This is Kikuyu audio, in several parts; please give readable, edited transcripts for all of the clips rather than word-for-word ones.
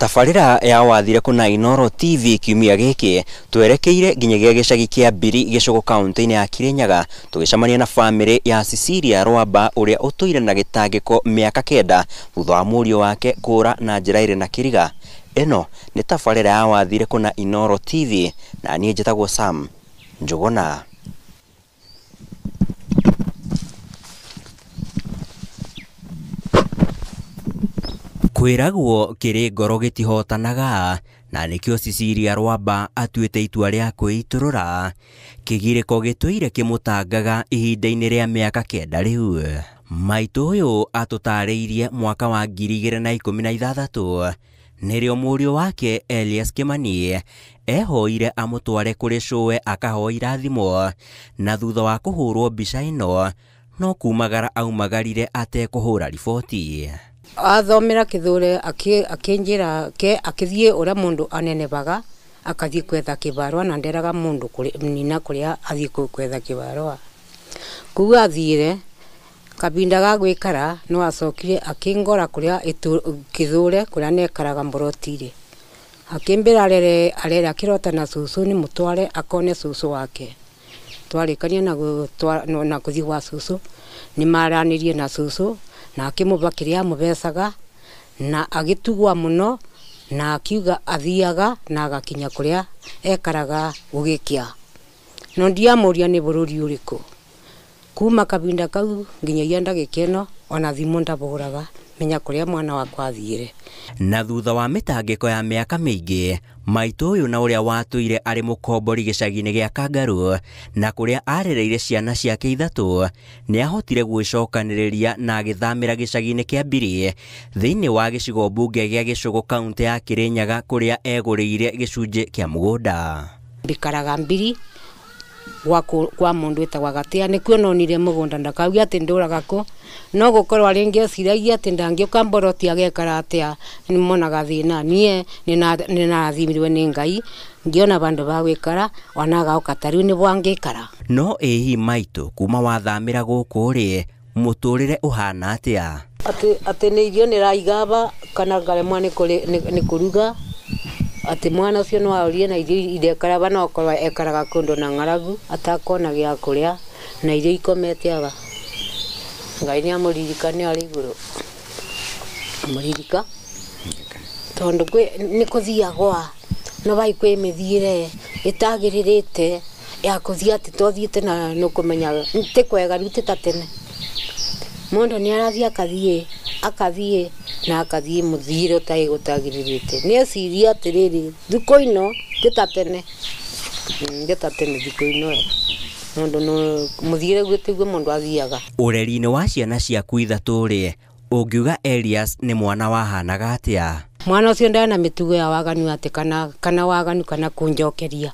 Tabarĩra ya wathire kuna Inooro TV kiumia gĩkĩ twerekeire nginyagia gĩcagi kĩa Mbiri gĩcũgũ kaunti-inĩ ya Kirinyaga tũgĩcemania na bamĩrĩ ya Cecilia Rwamba ũrĩa ũtũire na gĩtangĩko mĩaka 9 thutha wa mũriũ wake kũra na njĩra ĩrĩ na kĩriga. Ĩno nĩ tabarĩra ya wathire kuna Inooro TV na niĩ njĩtagwo Sam Njũgũna. Kwĩragwo kĩrĩ ngoro gĩtihotanaga na nĩkĩo Cecilia Rwamba atuĩte itua rĩa kwĩitũrũra. Kĩgirĩko gĩtũire kĩmũtangaga ihinda-inĩ rĩa mĩaka 9 rĩu. Maitũ ũyũ atũtarĩirie mwaka wa 2016 nĩrĩo mũriũ wake Elias Kimani ehoire amũtware kũrĩ cũwe akahoe irathimo, na thutha wa kũhũrwo mbica ĩno no kumagara aumagarire atekũhũra riboti. Athomera kithure akinjira ke akithie uria mundu anenebaga akathie kwetha kibarua na nderaga mundu nina kuria athie kwetha kibarua kuga athire kabinda ga gwikara no acokire akingora kuria kithure kuria nekaraga mborotire akimbira arere arere akirota na cucu ni mutware akone cucu wake twarikania na kuthie gwa cucu ni maranirie na cucu na akimubakiria mubecaga na agitugwa muno na akiuga athiaga na agakinya kuria ekaraga gugikia no ndiamuria ni bururi uriku kuma kabinda kau nginyagia ndagika ĩno ona thimu ndabũraga menya kuria mwana wakwa athiire. Na thutha wa mĩtangĩko ya mĩaka mĩingĩ maitũ ũyũ na ũrĩa watũire arĩ mũkombori gĩcagi-inĩ gĩa Kangarũ na kũrĩa arereire ciana ciake 3 nĩahotire gwĩcokanĩrĩria na agĩthamĩra gĩcagi-inĩ kĩa Mbiri thĩinĩ wa gĩcigo mbunge gĩa Gĩcũgũ kaunti ya Kirinyaga kũrĩa egũrĩire gĩcunjĩ kĩa mũgũnda. Mbikaraga Mbiri kwa mundu wetagwa Gatia nikuo nonire mugunda ndakaugia ati nduraga ku no gukorwo ringi eciragia ati ndangiuka mboroti agekara atia nimonaga thina nie ninathimirwe ni Ngai ngiona bandu ba gwikara ona gaoka tariu ni bwangikara. No ĩhi maitũ kuma wathamĩra gũkũ rĩ mũtũrĩre ũhana atia? Ati nĩ irio nĩraigaba kana ngaremwa nĩ kũruga ati mwana ucio no aurie na irio irekara no akorwo ekaraga kundu na ng'aragu atakona gĩa kũrĩa na irio ikomete aba. Ngai nĩ amũririkane arĩ igũrũ amũririka tondu nĩ kũthiagwa no vai kwĩ mĩthiĩre ĩtagĩrĩrĩte ya kũthiĩ atĩ twathiĩte na nĩũkũmenya ti kwega rĩu ti ta tene. Mũndũ nĩ arathiĩ akathiĩ na akathiĩ mũthiĩre ũtarĩ gũtagĩrĩrĩte nĩeciria atĩrĩrĩ thikũ ino ti ta tene thikũ ino mũndũ mũthiĩre guo tiguo mũndũ athiaga. Ũreri-inĩ wa ciana ciaku 3 rĩ ũngiuga Elias nĩ mwana wahanaga atĩa? Mwana ũcio ndarĩ na mĩtugo ya waganu atĩ kana waganu kana kũnjokeria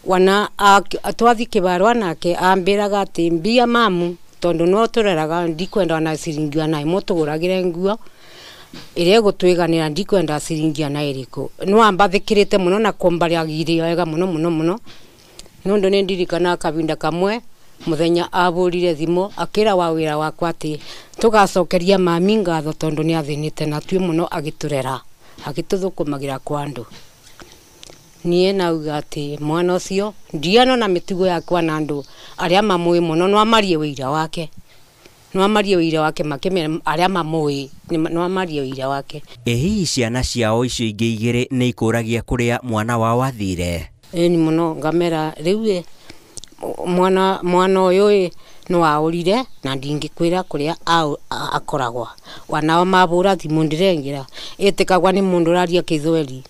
wana twathiĩ kĩbarũa nake ambĩraga atĩ mbia mamu tondu no tureraga ndikwenda ona ciringi ona ĩmwe tũgũragĩre nguo ĩrĩa ĩgũtwĩganĩra ndikwenda ciringi ona ĩrĩkũ no ambathĩkĩrĩte mũno na kũmbariagirie wega mũno mũno mũno nũndũ nĩ ndirikanaga kabinda kamwe mũthenya abũrire thimũ akĩra wa wĩra wakwa atĩ tũgacokeria mami ngatho tondũ nĩ athĩnĩte na tuĩ mũno agĩtũrera agĩtũthũkũmagĩra kwa andũ. Niĩ nauga atĩ mwana ũcio ndiano na mĩtugo yakwa na andũ arĩa mamũĩ mũno no amarie wĩira wake makĩmera arĩa mamũĩ no amarie wĩira wake. Ĩ hihi ciana ciao icio ingĩ 2 nĩ ikũragia kũrĩa mwana wao athire? Ĩni mũno ngamera rĩu mwana ũyũ ĩ no aũrire na ndingĩkwĩra kũrĩa akoragwa wanao mabũra thimũ ndĩrengera ĩtĩkagwa nĩ mũndũ ũraria Kĩthweri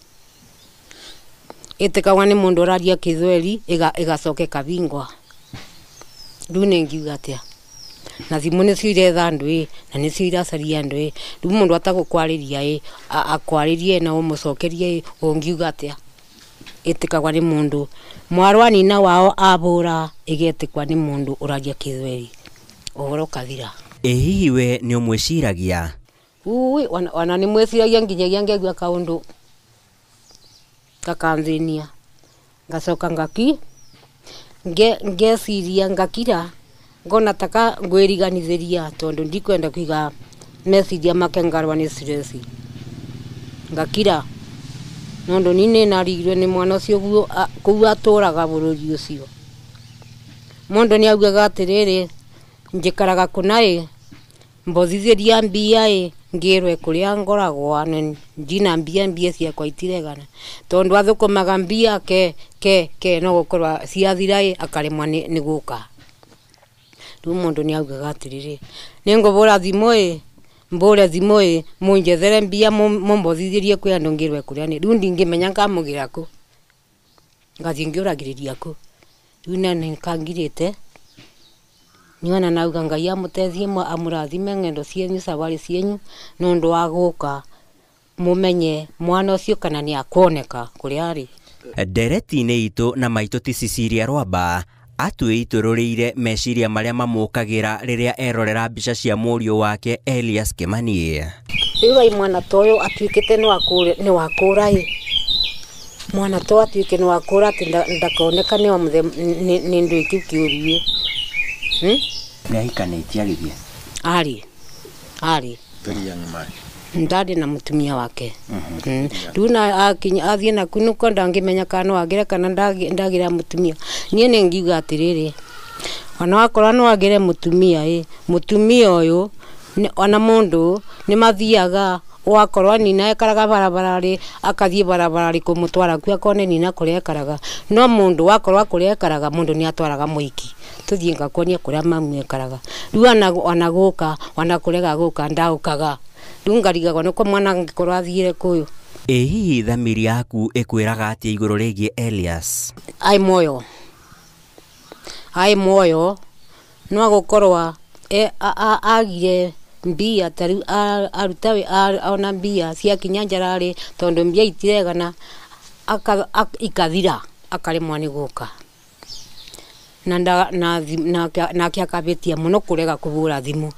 ĩtĩkagwa nĩ mũndũ ũraria Kĩthweri ĩgacoka ĩkabingwa rĩu nĩ ngiuga atĩa na thimũ nĩcio iretha andũ ĩ na nĩcio iracaria andũ ĩ rĩu mũndũ atagũkwarĩria ĩ akwarĩrie na ũmũcokerie ĩ ũngiuga atĩa ĩtĩkagwa nĩ mũndũ mwarwa nina wao abũra ĩgetĩkwa nĩ mũndũ ũraria Kĩthweri ũhoro ũkathira. Ĩ hihi we nĩ ũmwĩciragia? Ui ona nĩ mwĩciragia nginyagia ngegua kaũndũ gakanthĩnia ngacoka ngaki ngeciria ngakira ngona taka ngwĩriganithĩria tondũ ndikwenda kũiga meciria make ngarwa nĩ stress. Ngakira nondu ni nĩ narigirwe nĩ mwana ũcio guo kũu atũraga bũrũri ũcio. Mũndũ nĩ augaga atĩrĩrĩ, njikaraga kũna ĩ, mbothithĩria mbia ĩ, ngĩrwe kũrĩa ngoragwo na njina mbia, mbia ciakwa itiregana tondu athũkũmaga mbia ke ke ke no gũkorwo ciathira ĩ, akaremwa nĩ gũka. Rĩu mũndũ nĩ augaga atĩrĩrĩ, nĩngũbũra thimũ ĩ, mbũre thimũ ĩ, mũnjethere mbia mũmbothithĩrie kwĩ andũ ngĩrwe kũrĩa nĩ. Rĩu ndingĩmenya ngamũgĩra kũ, ngathiĩ ngĩũragĩrĩria kũ. Rĩu na nĩkangirĩte niona nauga Ngai amũteithie amũrathime ng'endo cienyu sabarĩ cienyu nũndũ wa gũka mũmenye mwana ũcio kana nĩ akuoneka kũrĩa arĩ. Ndereti-inĩ itũ na maitũ ti Cecilia Rwamba atwĩitũrũrĩire meciria marĩa mamũkagĩra rĩrĩa erorera mbica cia mũriũ wake Elias Kimani. Rĩu ai mwana ta ũyũ atuĩkĩte nĩ wa kũra ĩ, mwana ta ũyũ atuĩke nĩ wa kũra atĩ ndakoneka nĩ wa nĩ ndũĩ kĩu kĩũru ĩ. Nĩ ahikanĩtie agĩthiĩ? Arĩ, arĩ. Very young man. Ndarĩ na mũtumia wake. Rĩu na akinya athiĩ na kunũka ndangĩmenya kana no agĩre kana ndagĩra mũtumia. Niĩ nĩ ngiuga atĩrĩrĩ, ona wakorwo no agĩre mũtumia ĩ, mũtumia ũyũ ona mũndũ nĩ mathiaga wakorwo nina ekaraga barabara-rĩ, akathiĩ barabara-rĩ kũmũtwara kuo akone nina kũrĩa ekaraga. No mũndũ wakorwo kũrĩa ekaraga mũndũ nĩ atwaraga mũiki. Tũthiĩ ngakuonia kũrĩa mamu ekaraga. Rĩu ona gũka, ona kũrega gũka ndaũkaga. Rĩu ngarigagwo nĩkũ mwana angĩkorwo athiire kũyũ. Ĩ hihi thamiri yaku ĩkwĩraga atĩa igũrũ rĩgiĩ Elias? Ai muoyo, ai muoyo, no agũkorwo agire mbia ta rĩu aruta ona mbia ciakinya njara-rĩ, tondũ mbia itiregana, ikathira akaremwo nĩ gũka. Na nake akabĩtia mũno kũrega kũbũra thimũ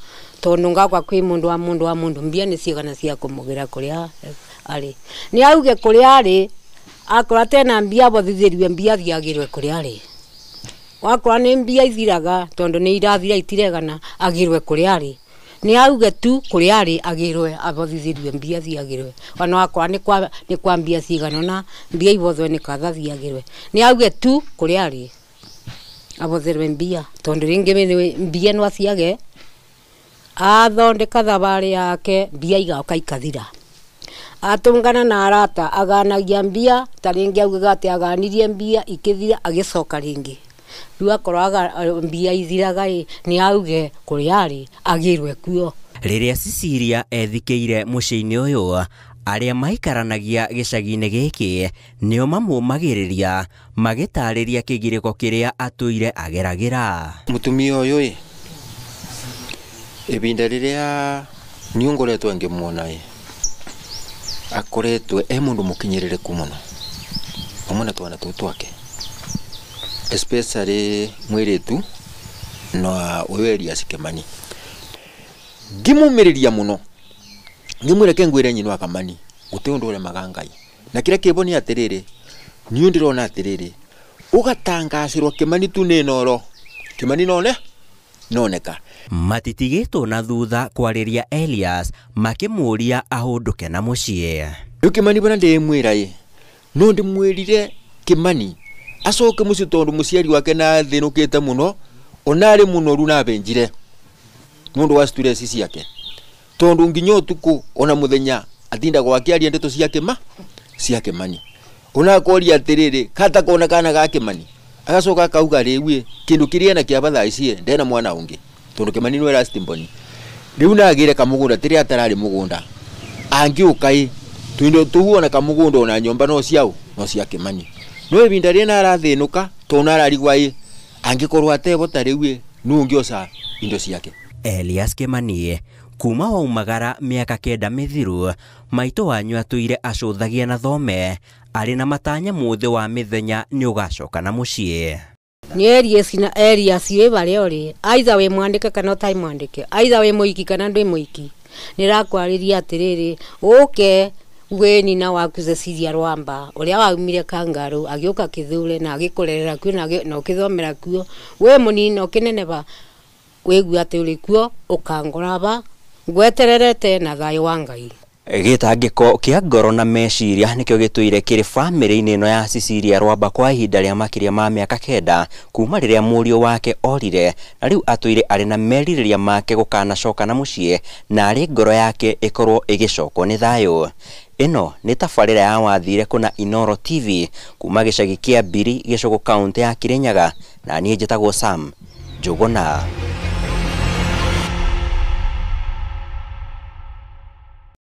tondũ ngakwa kwĩ mũndũ wa mũndũ wa mũndũ mbia nĩ cigana cia kũmũgĩra kũrĩa arĩ. Nĩ auge kũrĩa arĩ, akorwo atena mbia abothithĩriwe mbia athiagĩrwe kũrĩa arĩ. Wakorwo nĩ mbia ithiraga tondũ nĩ irathira itiregana, agĩrwe kũrĩa arĩ. Nĩ auge tu kũrĩa arĩ agĩrwe abothithĩriwe mbia athiagĩrwe. Ona wakorwo nĩ kwa mbia cigana na mbia ibothwe nĩ katha athiagĩrwe. Nĩ auge tu kũrĩa arĩ abotherwe mbia tondũ rĩngĩ mbia no aciage athondeka thabarĩ yake mbia igoka ikathira. Atũngana na arata aganagia mbia ta rĩngĩ augaga atĩ aganirie mbia ikĩthira agĩcoka rĩngĩ. Rĩu akorwo mbia ithiraga ĩ, nĩ auge kũrĩa arĩ agĩrwe kuo. Rĩrĩa Cecilia ethikĩire mũciĩ-inĩ ũyũ, arĩa maikaranagia gĩcagi-inĩ gĩkĩ nĩo mamũmagĩrĩria magĩtarĩria kĩgirĩko kĩrĩa atũire ageragĩra. Mũtumia ũyũ ĩ, ibinda rĩrĩa niĩ ngoretwo ngĩmuona ĩ, akoretwo e mũndũ mũkinyĩrĩrĩku mũno hamwe na twana tũu twake, especially mwĩrĩtu na ũyũ Elias Kimani. Ngĩmũmĩrĩria mũno, ngĩmwĩra ke ngwĩre nyina wa Kamani gũtirĩ ũndũ ũremaga Ngai. Na kĩrĩa kĩbo nĩ atĩrĩrĩ, niĩ ndĩrona atĩrĩrĩ, ũgatangacĩrwo Kimani tu nĩ noro, Kimani none noneka. Matitigĩtwo na thutha kwarĩria Elias makĩmũria ahũndũke na mũciĩ. Rĩu Kimani bana ndĩmwĩra ĩ, no ndĩmwĩrire Kimani acoke mũciĩ tondũ mũciari wake na athĩnũkĩte mũno, ona arĩ mũnoru na abenjire nĩ ũndũ wa stress ciake, tondũ nginya ũtukũ ona mũthenya atindagwo akĩaria ndeto cia Kimani. Ona akoria atĩrĩrĩ, katakona kana ga Kimani, agacoka akauga rĩu ĩ, kĩndũ kĩrĩa ena kĩaba thaa ici ĩ, ndena mwana ũngĩ tondũ Kimani nĩwe last born. Rĩu na agĩre kamũgũnda tĩrĩa atararĩ mũgũnda, angĩũka ĩ, tũindo tũu ona kamũgũnda ona nyũmba no ciao, no cia Kimani. No ibinda rĩrĩa arathĩnũka tondũ ararigwa ĩ, angĩkorwo atebota rĩu ĩ, nũ ũngĩoca indo ciake. Elias Kimani kuma waumagara mĩaka 9 mĩthiru, maitũ wanyu atũire acũthagia na thome arĩ na matanya mũthĩ wa mĩthenya nĩ ũgacoka na mũciĩ. Nĩ Elias na Elias wĩ barĩa ũrĩ, either wĩ mwandĩke kana ũtarĩ mwandĩke, either wĩ mũiki kana ndwĩ mũiki, nĩrakwarĩria atĩrĩrĩ, ũke wĩ nina waku Cecilia Rwamba ũrĩa waumire Kangarũ agĩũka Kĩthure na agĩkũrerera kuo na ũkĩthomera kuo, wĩ mũnini na ũkĩneneva, wĩigua atĩ ũrĩ kuo ũkangora ba ngwetererete na thayũ wa Ngai. Gĩtangĩko kĩa ngoro na meciria nĩkĩo gĩtũire kĩrĩ bamĩrĩ-inĩ ĩno ya Cecilia Rwamba kwa ihinda rĩa makĩria ma mĩaka 9 kuma rĩrĩa mũriũ wake orire, na rĩu atũire arĩ na merirĩria make gũkanacoka na mũciĩ na arĩ ngoro yake ĩkorwo ĩgĩcokwo nĩ thayũ. Ĩno nĩ tabarĩra ya Wathire Kũna Inooro TV kuma gĩcagi kĩa Mbiri, Gĩcũgũ, kaũntĩ ya Kirinyaga, na niĩ njĩtagwo Sam Njũgũna.